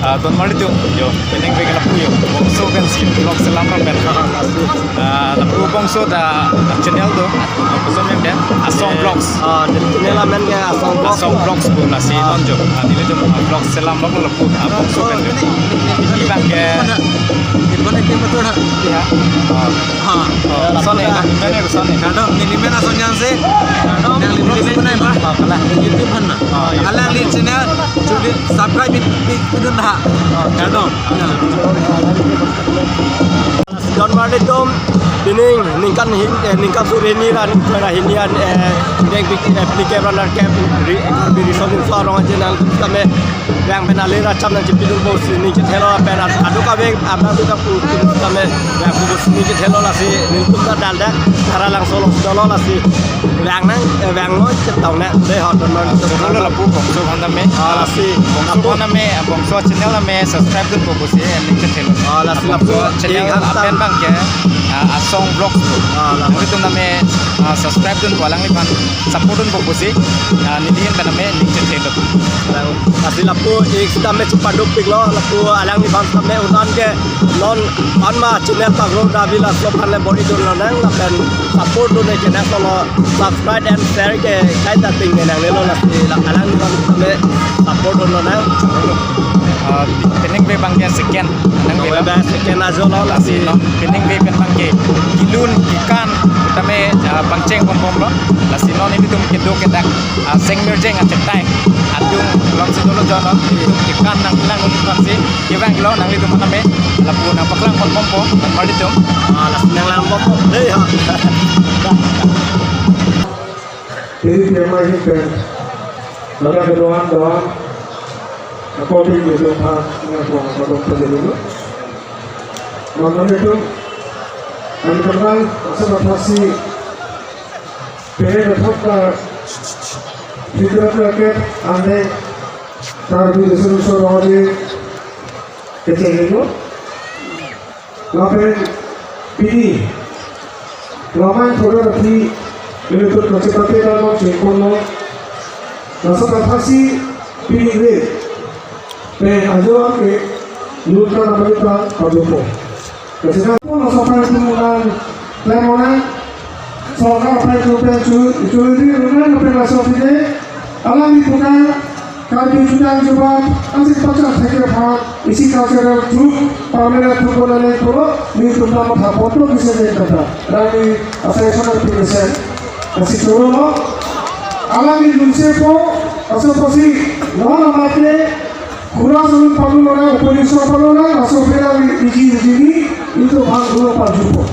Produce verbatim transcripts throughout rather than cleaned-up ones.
Ah, don marli atum, jo, penang vek lapu jo, bongso pensi vlog selam rong pen. Ah, lapu bongso ta channel do, koson yang dia, Asong Vlogs. Ah, channel amen ke Asong Vlogs. Asong Vlogs pu lasi non jo. Ah, nelitum, ah, vlog selam rong lapu, ah, bongso pen jo. Ini bang ke. Ini bang ke betul, ha? Iya. Ah. Oh, lapu son ya, ta. Kan ya, son ya. Kardom, neli men Asong Jangse. Kardom, neli men apa? Ah, kalah. YouTube mana? Ah, iya. Alangli channel, jodi subscribe pi, pi, pidun ha. Ah, kardom. Don marli atum, pining, ningkan hin, eh, ningkan suri hini ra, ningkan hini an, eh, deng pi, eh, pli kep ra ner kep, ri, ri, ri, son, son, rong aja nang, kami, yang pen ale ra cham nangchepidun pusi ning chethelo pen ad-, aduk kave abang tu kapu, kami, yang pusi ning chethelo lasi, nelitum ta dal da, Taralangso along dolo lasi, yang nang, eh, yang lo chetong nang, de hot don marli atum. Solo lapu bongso aphan tame. Ah, lasi, bongso lapu. Aphan tame, bongso channel tame subscribe dunpo pusi, eh, ning chethelo. Ah, lasi bongso lapu, channel eh, amen bang ke, ah, Asong Vlogs pu. Ah, lapu. Nanglitum tame, ah, subscribe dunpo, alangliphan support dunpo pusi, ah, neli ahin pen tame ning chethelo. Lasi lapu ik sitame chepaduk piklo, lapu alangliphan tame unan ke non anma channel pagro davi laso aphan le bor-i dun lonang, lapen support dun ne channel solo subscribe and share ke kaita ting ne nangnelo, lasi la alangliphan tame support dun lonang. Ah, penang vek bang ke second. Nang vek bang second ajo lo lasi. Lasi non penang vek pen bang ke kelun kekan tame, ah, pangcheng ponbomlo. Lasi non nelitum kedo kedak, ah, Seng Mirjeng achetai adung alongsi dolo jo non, nelitum kekan nanglang un-e aphansi kevanglo nanglitum aphan tame, lapu nangpaklang ponbompo, don marli atum. Ah, lasi nanglang bompo. Dei ha. Pini tema ini pen, ladak kedoan doan, according to the part, nggak mau ngomong apa dulu. Mana itu? Yang kenal, masa batasi, pini dapat ke, tidak terkait, ane, Karbi Riso Nimso Rongdi, kecil itu. Lapen pini, lamai program aphi, nelitum kachepate dam chengkon lo. Laso aphan si pini le, pen ajo ke, lun ta namai ta pajupo. Kachepate laso aphan tum unan, pen unan, sorkar aphan tum pen chu, chu di unan pen laso pini, alangli puka, Karbi Jutang Jubat, asik pachak thek aphan, isi cultural troupe, permanent troupe bonane puro, nelitum ta matha ponpo kisa je kata. Rani asai sana pinesen. Asik choro lo. Alangli lunsepo, aso pasi, non amate, kura sulun palu lora, uponi so palu lora, aso pera iji iji ni, itu bang dulu pajupo.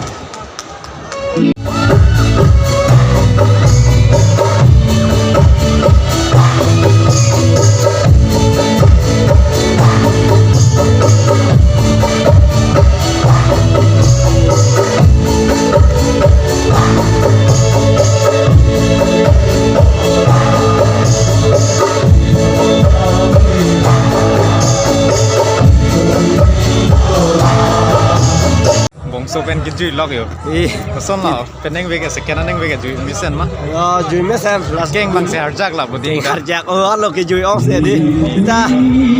Bongso pen kejui lok jo. Eh. Koson lo, penang vek second anang vek jui mesen ma? Ya, jui mesen. Last keng bang se harjak la budi. Keng harjak. Oh, alo kejui ong se di. Ta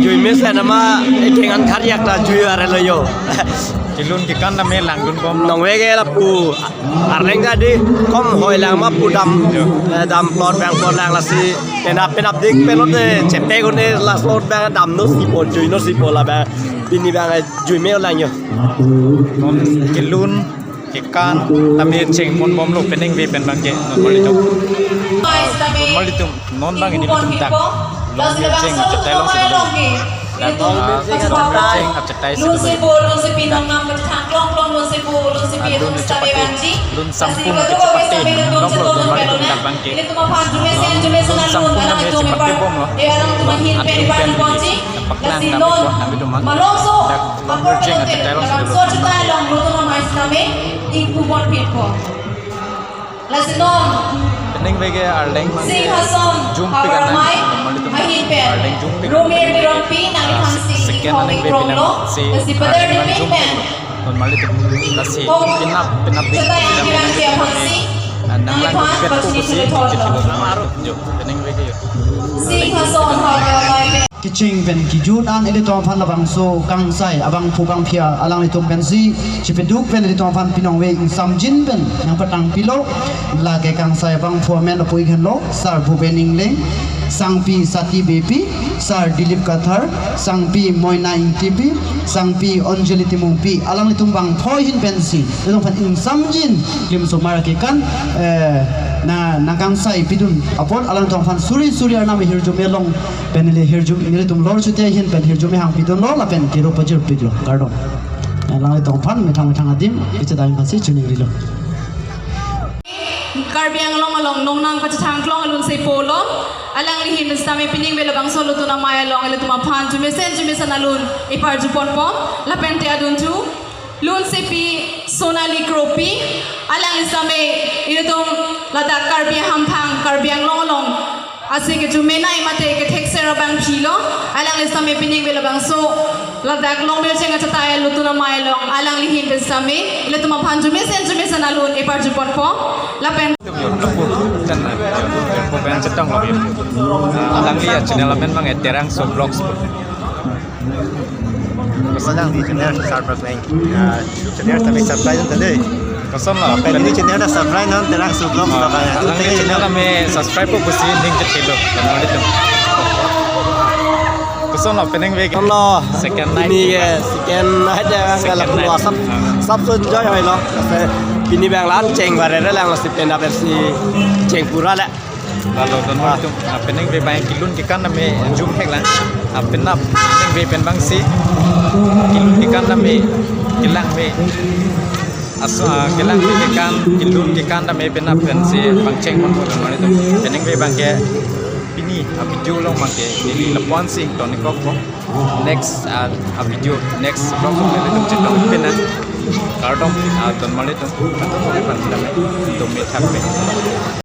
jui mesen ama, eh, keng an harjak ta jui are lo jo. Kelun kekan tame langdunbomlo. Nangvek ke lapu. Arleng jadi kom hoi lang ma pu dam. Jo. Eh, dam plot bang plot lang lasi. Penap penap dik pelot ne chepe kone last lot bang damno sipo, juino sipo la bang. Pini bang, eh, jui me lang jo. Non kelun kekan tame chengponbomlo penang vek pen bang ke, don marli atum. Don marli atum, non bang nelitum dak Long Mirjeng achetai alongsi dolo. Dak, ah, Long Mirjeng achetai si dolo. Lun chepate, lun sampung ke chepate, lok lo don marli atum dak bang ke. Lun sampung tame chepatebomlo. Non atum pen paklang dampo nanglitum aphan. Dak Long Mirjeng achetai alongsi dolo. Lasi non, penang vek arleng bang ke Singhason, jum pik anang, Havarmai, don marli atum. Ahin pen, arleng jum pik. Romir Teronpi, nang, ah, ikan si second anang vek pinang si arleng bang jum pik. Don marli atum, lasi penap penap dik, cetai penap yang penap dik, kiran ke aphan si, ah, nang lang nang ikan pet pasi pusi, sudah thon. Kecil lo, don marli atum jo, penang vek jo. Singhason, Havarmai. Kecheng pen kejut an ilitum aphan labangso kangsai abangphu bangphia alanglitum pensi chepeduk pen ilitum aphan pinongve ingsamjin pen nangpatang pilo. Lake kangsai abangphu amen lapu ikhen lo, Sar Bhupen Engleng, Sangpi Sati Beypi, Sar Dilip Kathar, Sangpi Moina Ingtipi, Sangpi Anjali Timungpi, alanglitum bangphoi ahin pensi ilitum aphan ingsamjin klimsomar kekan, eh, na nangkangsai pidun apot alanglitum aphan suri suri arnam ahirjume along pen ili hirjum, nelitum lor chuti ahin pen hirjume hang pidunlo lapen kero pajirpiklo, kardom. Alanglitum aphan methang methang adim kechedam aphansi chiningrilo. Karbi Anglong along nongnang pachethang klong alun sepo lo. Alangli ahin sitame piningve labangso Lutun Amei along ilitum aphan jumesen jumesen alun iparju ponpo. Lapen te adunthu lunsepi Sonali Kropi, alangli sitame ilitum ladak Karbi ahamphang Karbi Anglong along ase kejumenei mate kethekser abangphi lo. Alangli sitame piningve labangso ladak Longbircheng achatai Lutun Amei along alangli ahin pen sitame ilitum aphan jumesen jumesen alun iparju ponpo. Lapen Pen chetong lo. Alangli achannel amen abang Terangso Vlogs. Kosonang di channel subscribe nang. Ah, channel tame subscribe nang tadi. Kosonlo? Pen di channel ta subscribe nang, Terangso Vlogs. Ah, baka alangli channel tame subscribe po pusi ning chetelo. Alangli atum. Kosonlo peningve ke? Kosonlo? Second night. Pini ke second night ya, second kalau night. Sab, ah, sab so enjoy hoilo. Pini abang la-an cheng bare re lang si pen apotsi cheng pura le. Lalo don, ah, atum, ah, peningve abang kelun kekan tame jumhek lang. Ah, penap peningve pen abangsi kelun kekan tame kelang me. Aso, ah, kelang me kekan, kelun kekan tame penap pensi pangcheng ponpo don atum. Peningve abang ke pini, ah, video along abang ke neli lapu-an si ingtonikokpo. Next, ah, ah, video, next vlog along nelitum chetong pin nang. Kardom, ah, don atum. Kardom, kardom, kardom. Dome thakme.